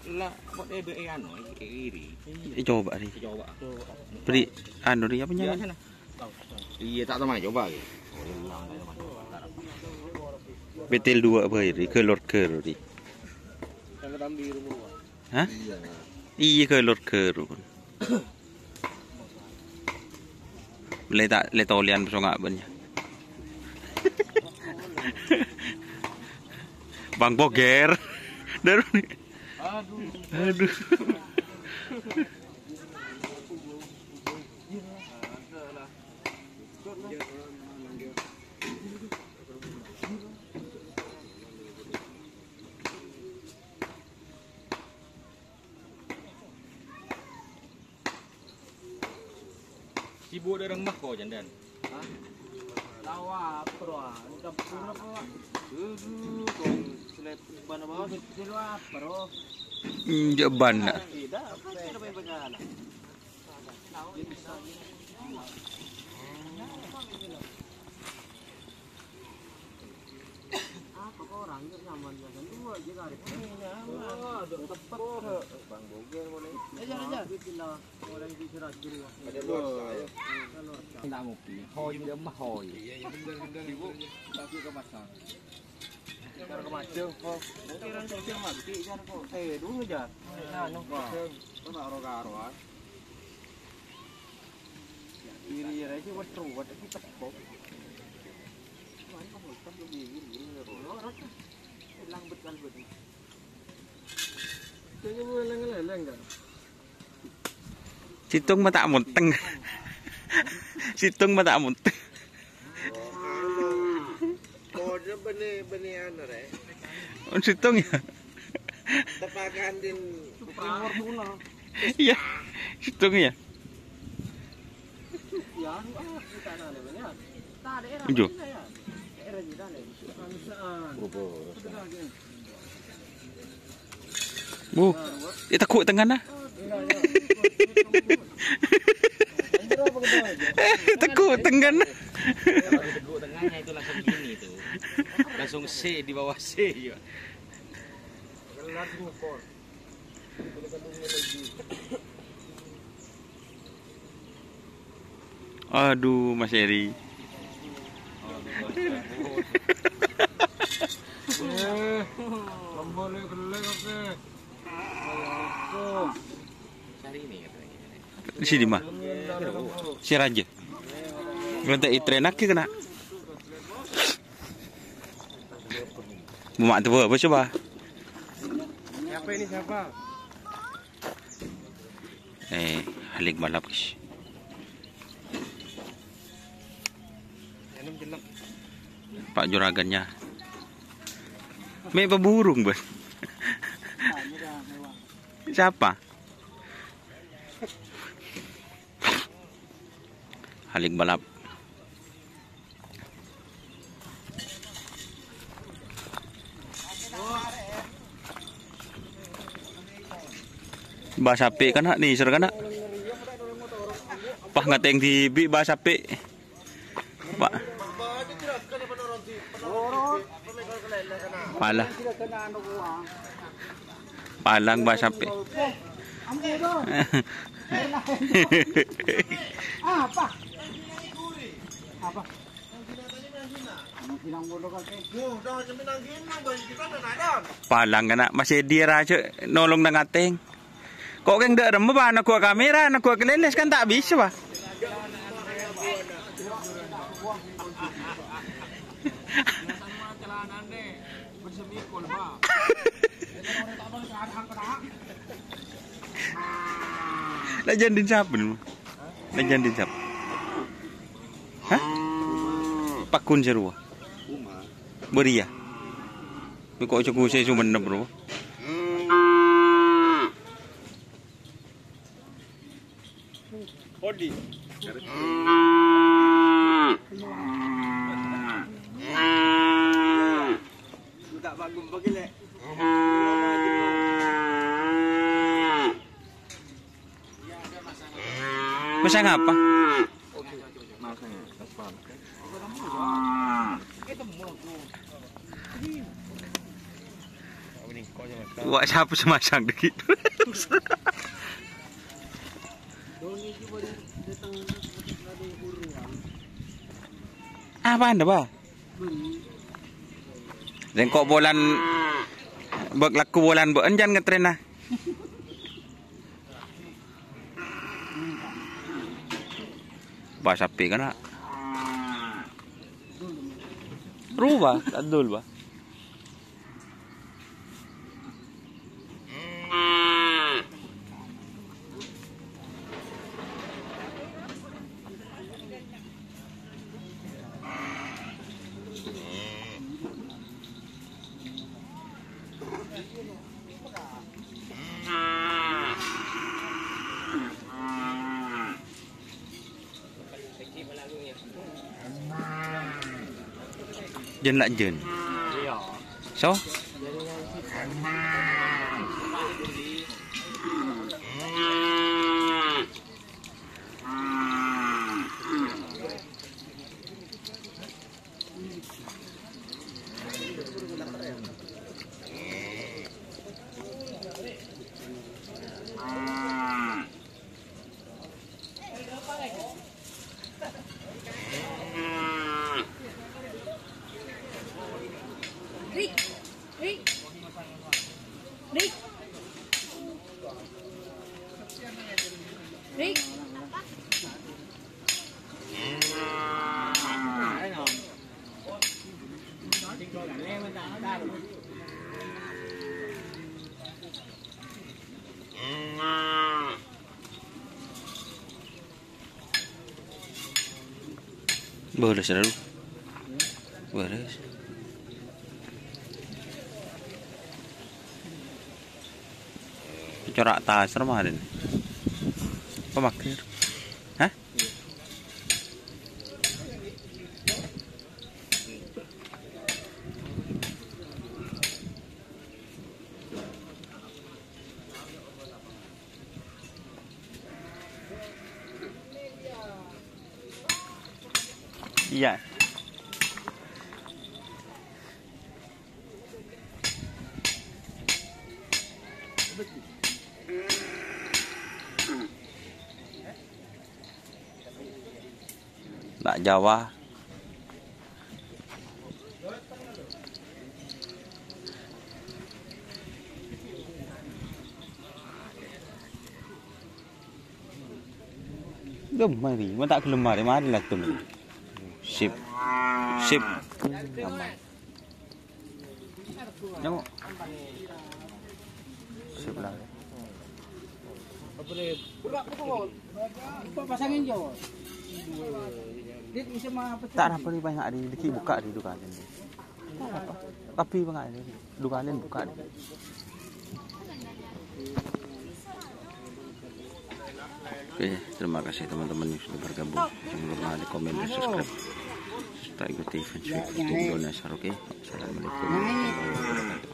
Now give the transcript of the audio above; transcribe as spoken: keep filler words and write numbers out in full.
Lah, kok ebe e anu, e iri. Coba, Ri. Coba. Beri anu, Ri, apa nyamana? Iya, tak teman coba, Ri. Betel dua bae, Ri, galor-galor, Ri. Hah? Iya, galor-galor. Le ta-, le tolian songa' bânnya. Bang Boger. Daruni. Aduh. Sibuk dâ' remma ko, Jandan? Hah? Tawa, bro, ah. Udah pura, bro. Aduh, kong selep bana bawah. Silo apa, bro? Enjak bana. Tidak, apa sih namanya bengala? Apa kok orang nggak nyaman ya kan? Dua aja kali. Ini nyaman. Wah, ada tepet. Bang Boger boleh. Aja, aja. Gitu lah. Boleh di Sirajul. Ada luar saya. Nggak ngopi. Hoi, dia mah hoi. Iya, iya, bener, bener. Ibu, tapi ke pasar. Cara ke Madang, oh. Mungkin orang sosial mati, cara kok. Eh, dulu, Jar. Anu, Madang. Kok nggak ro-karoan? Iri ya, iki wetru, wetru iki tepok. Wah, ini kok melekat lebih iri, iri, iri. Ora, ora. Ilang bet kalbet. Kayaknya mau eleng-eleng, kan? Situng mata munteng. Situng mata munteng. Kode bene-bene anu, Re. Oh, situng ya? Tepakan din. Iya, situng ya. Enjo. Bu, ya teguk tengana. Teguk tengana. Kalau teguk tengahnya itu langsung gini tuh. Langsung C di bawah C, ya. Aduh, Mas Eri. Di sini, mah. Si Raja. Ngelentek itren lagi kena. Mau mak tuh apa coba? Siapa ini, siapa? Eh, halik balap, guys. Pak juragannya. Me' paburung, Bos. Siapa? Halik balap. Bâ sapè' kana', nèser kana'. Pas ngatèng dhibi' bâ sapè'. Pa-, pala. Palang bâ sapè'. Apa? Apa? Palang kana', masih dia raja nolong nang ateng. Kok keng dâ' remma, Pak, neggu' kamera, neggu' kalèlès kan ta' bisa, Pak. La jandin sapa, no? La jandin sapa? Hah? Pakun sarua. Bâriyâ. Mè' kok jhâ' kusè Sumenep, bro. Odi. Budak bagus bagi, Lek. Masang apa? Wah, sapa sè masang dhâggi'? Apa anda, Pak? Sèngko' bulân, bâk lagghu bulân bâ'ân jân ngetrèna. Pas sapè kana'. Rowa, ta' dul, Pak. Jân la' jân. So? Rik, Rik, Rik, Rik. Bârâs, Ru. Bârâs. Corak tas, Ru, kemarin. Apa mager? Hah? Iyâ. Bâ' Jawa. Ghellem marè, mon ta' ghellem marè, marè la ghellem. Sip. Sip. Aman. Namo. Sip la. Pasangin, Jo. Ta' napa rè, pas nga' rè, dhâggi' bukka' rè, dukalèn. Ta' napa. Tapè pas nga' rè, dukalèn bukka' rè. Oke, terima kasih teman-teman yang sudah bergabung. Jangan lupa like, komen, dan subscribe. Serta ikuti Fans Week Football Indonesia, oke? Assalamualaikum warahmatullahi wabarakatuh.